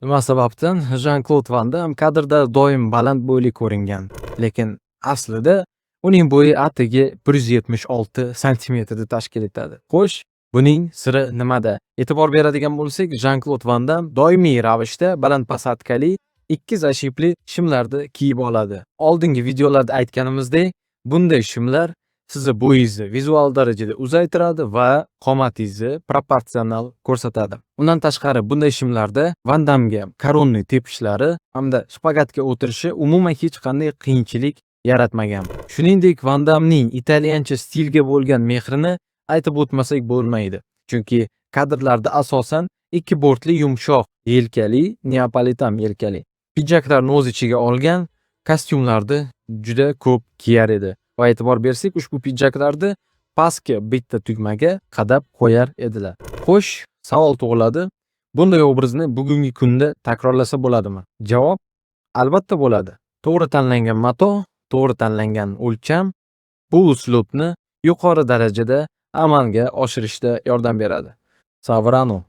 Nima sababdan Jan-Klod Van Damm kadrda doim baland bo'yli ko'ringan, lekin aslida uning bo'yi atigi 176 santimetrni tashkil etadi. Xo'sh, buning siri nimada? E'tibor beradigan bo'lsak, Jan-Klod Van Damm doimiy ravishda baland посадка li ikki зашиб li shimlarni kiyib oladi. Oldingi videolarda aytganimizdek, bunday shimlar sizni bo'yingizni vizual darajada uzaytiradi va qomatingizni proporsional ko'rsatadi. Undan tashqari, bunday shimlarda Van Dammga коронный tepishlari hamda shpagatga o'tirishi umuman hech qanday qiyinchilik yaratmagan. Shuningdek, Van Dammning italyancha stilga bo'lgan mehrini aytib o'tmasak bo'lmaydi. Chunki kadrlarda asosan ikki bortli yumshoq yelkali, neapolitan yelkali pidjaklarni o'z ichiga olgan kostyumlarni juda ko'p kiyar edi. Va e'tibor bersak, ushbu pidjaklarni pastki bitta tugmaga qadab qo'yar edilar. Xo'sh, savol tug'iladi. Bunday obrazni bugungi kunda takrorlasa bo'ladimi? Javob: albatta bo'ladi. To'g'ri tanlangan mato, to'g'ri tanlangan o'lcham bu uslubni yuqori darajada amalga oshirishda yordam beradi. Savrano.